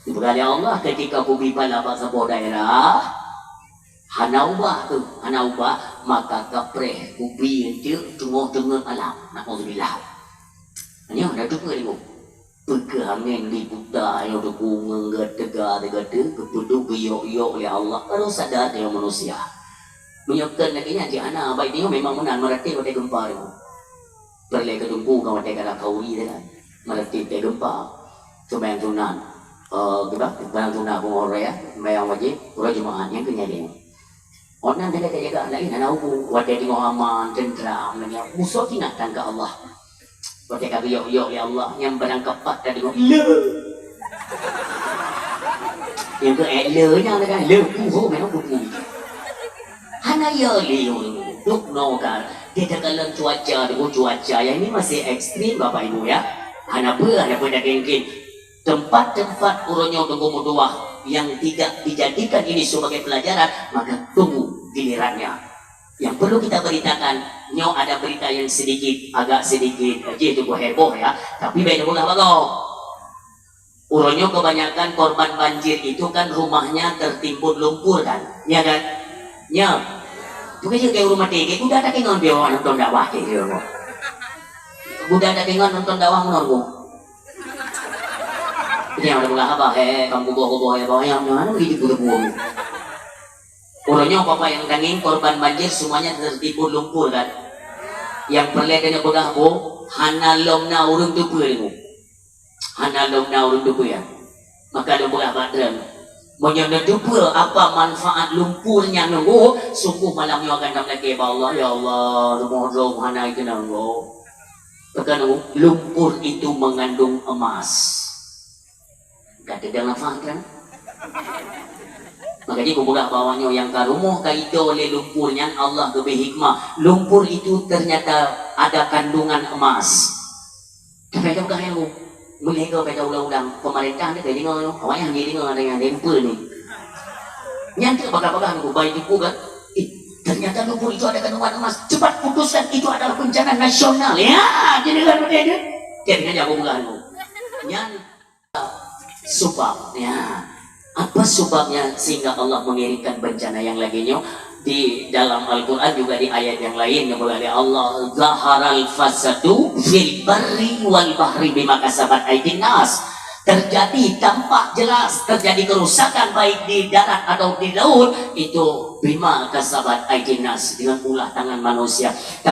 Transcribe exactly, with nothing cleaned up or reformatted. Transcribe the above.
Dipeugah lé Allah, ketika kubi pala bak saboh daerah, hana ubah tu, hana ubah, maka kapreh kubi enteuk teungoh teungeut alam. Naudzubillah. Nyoe na teupeu deungoe. Peukeuh angén di buta nyoe teungoh ngon teuga-teuga teuka, geupeuduek geuyok-yok lé Allah, baru sadar nyoe manusia. Meunyoe kön lagèe nyan jih hana, baik nyoe memang meunan meuratéb watèe geumpa deungoe. Peureulèe keu teungku kan watèe ka khauri teuh kan. Meuratéb watèe geumpa. Seumayang sunat. Eh, kiban, seumayang sunat bunoe raya, seumayang wajéb, uroe Jumaat nyang keu nyan lé. Ôn nan jaga-jaga laén hana hubung. Watèe teungoh aman, tentram, nyan musoh kinatan keu Allah. Watèe ka geuyok-yok lé Allah, nyang barang kapat ka deungoe, "Le!" Nyang keu, eh, le nyan kan, le, puho, memang puho. Hana ya lé, duek noe ka. Di takalon cuaca, deungoe cuaca, yang ini masih ekstrim, Bapak Ibu, ya. Hana peue, hana peue daging kin. Tempat-tempat uroe nyoe teungku meutuwah yang tidak dijadikan ini sebagai pelajaran, maka tunggu gilirannya. Yang perlu kita beritakan, nyoe ada berita yang sedikit, agak sedikit, jih teungku heboh ya, tapi bèk neupeugah bagoe. Uroe nyoe kebanyakan korban banjir itu kan rumahnya tertimbun lumpur kan? Ya kan? Ya. Bukan juga kayak rumah tinggi, udah ada kayak ngambil orang nonton dakwah kayak gitu. Udah ada kayak nonton dakwah menurutku. Ini yang udah peugah abah, eh, kamu kuboh-kuboh ya, bawa yang mana begitu kuboh-kuboh. Uroe nyoe Bapak nyang dangeng korban banjir semuanya tertimbun lumpur kan? Nyang peureulèe tanyoe peugah boh, hana lom na ureueng teupeue deungoe. Hana lom na ureueng teupeue ya. Maka lôn peugah bak droeneuh, meunyoe neuteupeue apa manfaat lumpur nyan deungoe, sungguh malam nyoe akan tameulakèe bak Allah, "Ya Allah, rumoh droe hana ikeunong deungoe." Maka lumpur itu mengandung emas. Ka teudeungoe lafaz kan? Maka jih kupeugah bahwa nyoe nyang ka rumoh ka idong lé lumpur nyan Allah geubri hikmah. Lumpur itu ternyata ada kandungan emas. Tapi ka peugah nyang meulhèe ka ulang-ulang, pemerintah ni ka deungoe nyoe, awak nyang deungoe ada nyang dempel ni. Nyan tu bagah-bagah nunggu bai tuku kan? Eh, ternyata lumpur itu ada kandungan emas. Cepat putuskan itu adalah bencana nasional. Ya, jadi kan betul tu. Jadi kan jago peugah nunggu. Nyan Sebabnya, apa sebabnya sehingga Allah mengirimkan bencana yang lagi nyoe? Di dalam Al-Quran juga di ayat yang lain, yang berkata Allah, "Zaharal fasadu fil barri wal bahri bima kasabat aydin nas." Terjadi, tampak jelas terjadi kerusakan baik di darat atau di laut, itu bima kasabat aydin nas, dengan ulah tangan manusia.